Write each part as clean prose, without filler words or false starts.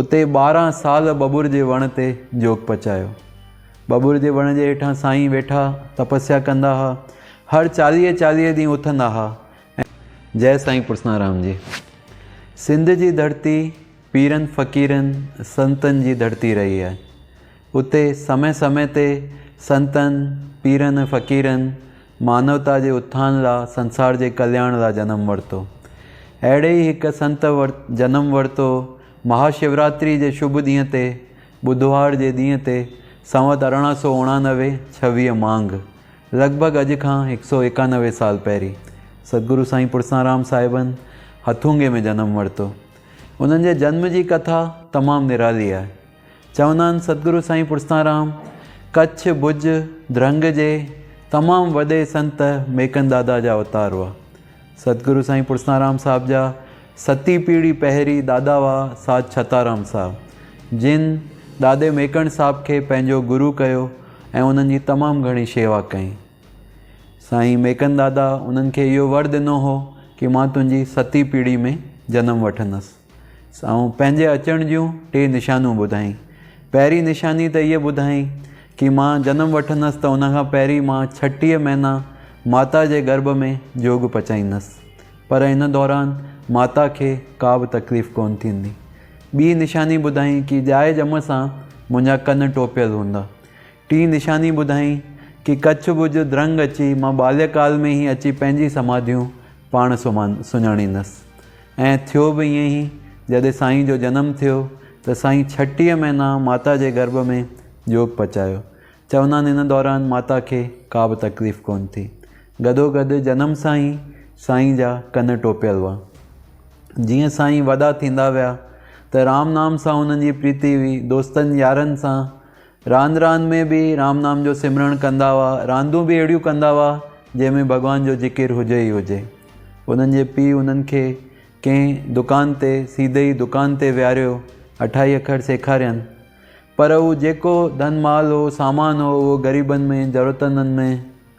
اتي 12 سال ٻٻر جي وڻ تي جوڳ پچايو. ٻٻر جي وڻ جي هيٺان سائين ويٺا تپسيا ڪندا ها. هر 40 40 ڏينهن اٿندا ها ۽. جئه سائين پرسنارام جي. سنڌ جي ڌرتي پيرن فقيرن سنتن جي ڌرتي رهي آهي. اتي سمي سمي تي سنتن، پيرن ۽ فقيرن مانوتا جي اٿان لا سنسار جي ڪلياڻ لا جنم ورتو. اهڙي ئي هڪ سنت جنم ورتو مها شوراتري جي شڀ ڏينهن تي ٻڌوار جي ڏينهن تي سنوت 1889 26 مانگهه لڳ ڀڳ اڄ کان 191 سال پهرين ستگرو سائين پرسانرام صاحبن هٿونگي ۾ جنم ورتو. انهن جي جنم جي ڪٿا تمام نرالي آهي. چوندا آهن ستگرو سائين پرسانرام ڪڇ ڀڄ ڌرنگ جي تمام وڏي سنت ميڪن دادا جا اوتار هئا. ستگرو سائين پرسنارام صاحب جا ستين پيڙهي پهرين دادا هئا ساڌ ڇتارام صاحب جن ڏاڏي ميڪڻ صاحب کي پنهنجو گرو ڪيو ۽ انهن جي تمام گهڻي شيوا ڪئي. سائين ميڪن دادا انهن کي اهو ور ڏنو هو ڪي مان تنهنجي ستين پيڙهي ۾ جنم وٺندس. ۽ پنهنجي اچڻ جون ٽي نشانيون ٻڌائين. پهرين نشاني ته هيء ٻڌائين ڪي مان جنم وٺندس ته ان کان پهرين مان 36 مهينا ماتا جي گرڀ ۾ جوڳ پچائيندس پر ان دوران ماتا کي ڪا به تڪليف ڪونه ٿيندي. ٻي نشاني ٻڌائين ڪي ڄائي ڄم سان منهنجا ڪن ٽوپيل هوندا. ٽين نشاني ٻڌائين ڪي ڪڇ ڀڄ درنگ اچي مان ٻاليڪال ۾ ئي اچي پنهنجي سماڌيون پاڻ سڃاڻيندس. ۽ ٿيو به ائين ئي، جڏهن سائين جو جنم ٿيو ته سائين 36 مهينا ماتا جي گرڀ ۾ جوڳ پچايو. چوندا آهن ان دوران ماتا کي ڪا به تڪليف ڪونه ٿي. گڏوگڏ جنم سان ئي سائين جا ڪن ٽوپيل هئا. جيئن سائين وڏا ٿيندا ويا ته رام نام سان انهن جي پريتي هئي، دوستن يارن سان راند راند ۾ به رام نام جو سمرڻ ڪندا هئا، راندون به اهڙيون ڪندا هئا جنهن ۾ ڀڳوان جو ذڪر هجي ئي هجي. انهن جي پيء انهن کي ڪنهن دڪان تي سيڌي ئي دڪان تي ويهاريو اٺائي اکر سيکارين. پر هو جيڪو ڌن مال هو، سامان هو اهو غريبن ۾ ضرورتمندن ۾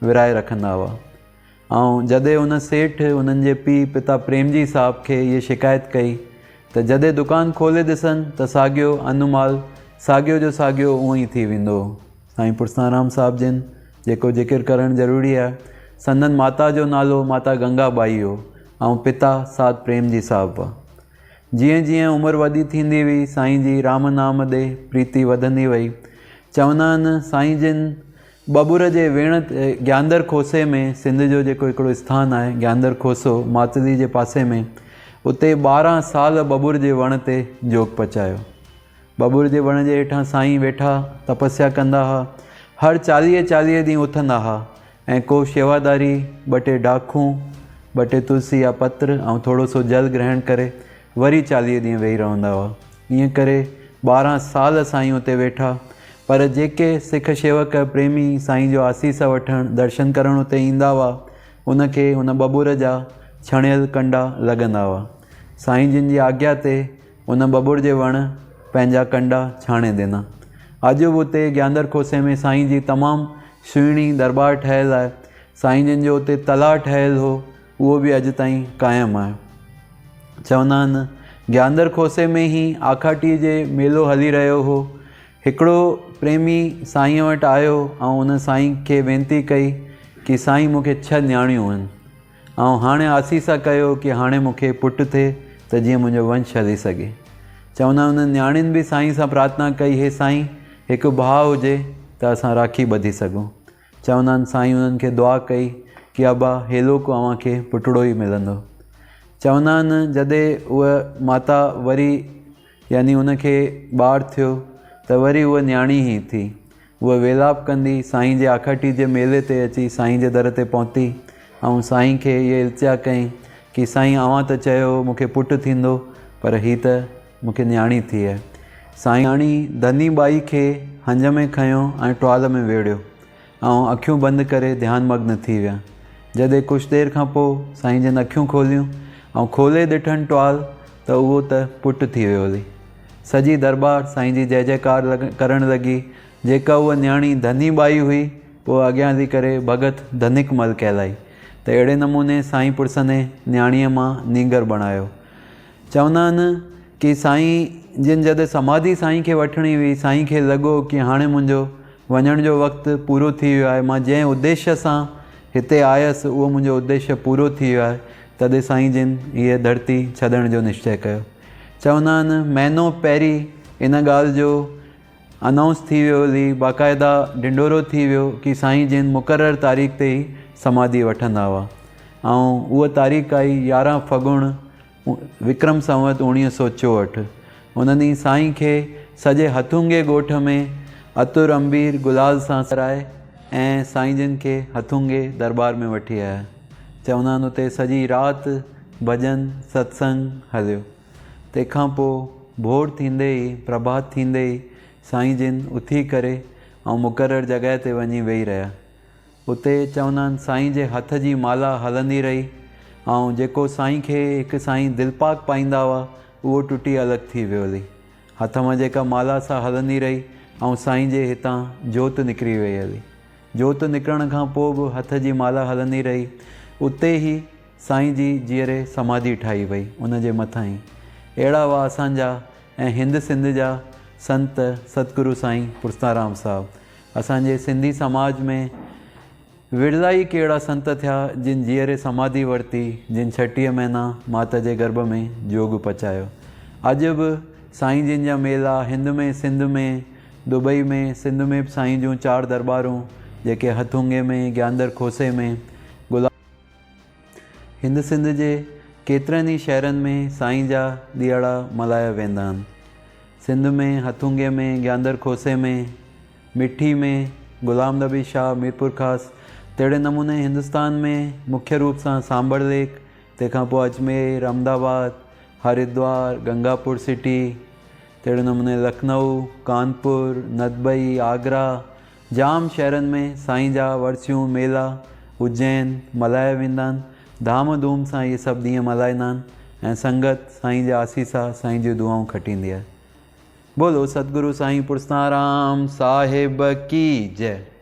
ورهائي رکندا هئا. ۽ جڏهن ان سيٺ انهن جي پيء پتا پريمجي صاحب کي هيء شڪايت ڪئي ته جڏهن دڪان کولي ڏسن ته ساڳيو ان مال ساڳيو جو ساڳيو اونئن ئي ٿي ويندو هو. سائين پرسنارام صاحب جن جيڪو ذڪر ڪرڻ ضروري آهي. سندن ماتا جو نالو ماتا گنگا ٻائي هو ۽ پتا ساڌ پريمجي صاحب هئا. جيئن جيئن عمر وڏي ٿيندي وئي سائين جي رام نام ڏي پريتي وڌندي وئي. چوندا آهن سائين جن ٻٻر جي ويڻ تي گياندر کوسي ۾ سنڌ جو جيڪو هڪڙو اسٿان آهي گياندر کوسو ماتلي جي پاسي ۾ اتي 12 سال ٻٻر جي وڻ تي جوڳ پچايو. ٻٻر جي وڻ جي هيٺان سائين ويٺا تپسيا ڪندا ها. هر 40 40 ڏينهن اٿندا ها ۽ ڪو شيواداري ٻه ٽي ڊاکون، ٻه ٽي تلسي يا پتر ۽ ٿورو سو جل گرهڻ ڪري وري 40 ڏينهن ويهي رهندا هئا. ائين ڪري 12 سال سائين اتي ويٺا. پر جيڪي سک شيوڪ پريمي سائين جو آسيس وٺڻ، درشن ڪرڻ اتي ايندا هئا، ان کي ان ٻٻر جا ڇڻيل ڪنڊا لڳندا هئا. سائين جن جي آگيا تي ان ٻٻر جي وڻ پنهنجا ڪنڊا ڇاڻي ڏنا. اڄ به اتي گياندر کوسي ۾ سائين جي تمام سهڻي درٻار ٺهيل آهي. سائين جن جو اتي تلاء ٺهيل هو، اهو به اڄ تائين قائم آهي. چوندا آهن گياندر کوسي ۾ ئي آکاٽي جي ميلو هلي رهيو هو. هڪڙو پريمي سائينء وٽ آيو ۽ ان سائين کي وينتي ڪئي ڪي سائين مون کي ڇهه نياڻيون آهن ۽ هاڻي آسيسا ڪيو ڪي هاڻي مون کي پٽ ٿئي ته جيئن منهنجو ونش هلي سگهي. چوندا آهن انهن نياڻين به سائين سان پرارٿنا ڪئي هي سائين هڪ ڀاء هجي ته اسان راکي ٻڌي سگهون. چوندا آهن سائين انهن کي دعا ڪئي ڪي ابا هيلوڪو اوهان کي پٽڙو ئي ملندو. چوندا آهن جڏهن هوء ماتا وري يعني ان کي ٻار ٿيو ته وري هوء نياڻي ئي ٿي. هوء ويلاپ ڪندي سائين جي آکاٽي جي ميلي تي اچي سائين جي در تي پهتي ۽ سائين کي هيء التجا ڪئي ڪي سائين اوهان ته چيو هو مون کي پٽ ٿيندو پر هي ته مون کي نياڻي ٿي آهي. سائين نياڻي ڌني ٻائي کي هنج ۾ کنيو ۽ ٽوال ۾ ويڙهيو ۽ اکيون بند ڪري ڌيان مگن ٿي ويا. جڏهن ڪجهه دير کان پوء سائين جن اکيون کوليون ۽ کولي ڏٺن ٽوال ته اهو ته پٽ ٿي ويو هلي. سڄي درٻار سائين جي جئه جئڪار ڪرڻ لڳي. جيڪا اها نياڻي ڌني ٻائي هئي پوء اڳيان هلي ڪري ڀڳت ڌنڪ مل ڪهلائي ته اهڙي نموني سائين پرسني نياڻيء مان نينگر بڻايو. چوندا آهن ڪي سائين جن جڏهن سماڌي سائين کي وٺڻي هئي، سائين کي لڳو ڪي هاڻي منهنجو وڃڻ جو وقت پورو ٿي ويو آهي، مان جنهن اديشيه سان هتي آيس اهو منهنجو اديشيه پورو ٿي ويو آهي، تڏهن سائين جن هيء ڌرتي ڇڏڻ جو نشچي ڪيو. چوندا آهن مهينو پهرين ان ڳالهه جو انائونس ٿي ويو هلي، باقاعده ڍنڍورو ٿي ويو ڪي سائين جن مقرر تاريخ تي ئي سماڌي وٺندا هئا ۽ اها تاريخ آئي 11 ڦڳڻ وڪرم سنوت 1964. ان ڏينهن سائين کي سڄي هٿونگي ڳوٺ ۾ عطر عنبير گلال سان سرائي ۽ سائين جن کي هٿونگي درٻار ۾ وٺي آيا. چوندا آهن اتي سڄي رات ڀڄن ستسنگ هليو. تنهن کان پوء ڀور ٿيندي ئي پرڀات ٿيندي ئي سائين جن اٿي ڪري ۽ مقرر جڳهه تي وڃي ويهي رهيا. اتي چوندا آهن سائين جي هٿ جي مالا هلندي رهي ۽ جيڪو سائين کي هڪ سائين دلپاڪ پائيندا هئا اهو ٽٽي الڳ ٿي ويو هلي. هٿ مان جيڪا مالا سا هلندي رهي ۽ سائين جي هتان جوت نڪري وئي هلي. جوت نڪرڻ کان پوء به هٿ جي مالا هلندي رهي. اتي ئي سائين جي جيئري سماڌي ٺاهي وئي ان جي مٿان ئي. اهڙا هئا اسان جا ۽ هند سنڌ جا سنت ستگرو سائين پرسنارام صاحب. اسان جي سنڌي سماج ۾ ورلا ئي ڪي اهڙا سنت ٿيا جن جيئري سماڌي ورتي، جن 36 مهينا مات جي گرڀ ۾ جوڳ پچايو. اڄ به سائين جن جا ميلا هند ۾ سنڌ ۾، دبئي ۾، سنڌ ۾ به سائين جون چار درٻارون جيڪي هٿونگي ۾، گياندر کوسي ۾، گلاب. هند سنڌ جي ڪيترن ئي شهرن ۾ سائين جا ڏيهاڙا ملهايا ويندا آهن. سنڌ ۾ هٿونگي ۾، گياندر کوسي ۾، مٺي ۾، غلام نبي شاهه ميرپورخاص، تهڙي نموني هندستان ۾ مکيه روپ سان سانڀر ليڪ، تنهن کان پوء اجمير، احمدآباد، هردوار، گنگاپور سٽي، تهڙي نموني لکنؤ، ڪانپور، ندبئي، آگرا، جام شهرن ۾ سائين جا ورسيون، ميلا، اجين، ملهايا ويندا آهن. ڌام ڌوم سان اهي سڀ ڏينهن ملهائيندا آهن ۽ سنگت سائين جا آسيسا، سائين جون دعائون کٽيندي آهي. بولو ستگرو سائين پرسنارام صاحب ڪي جئه.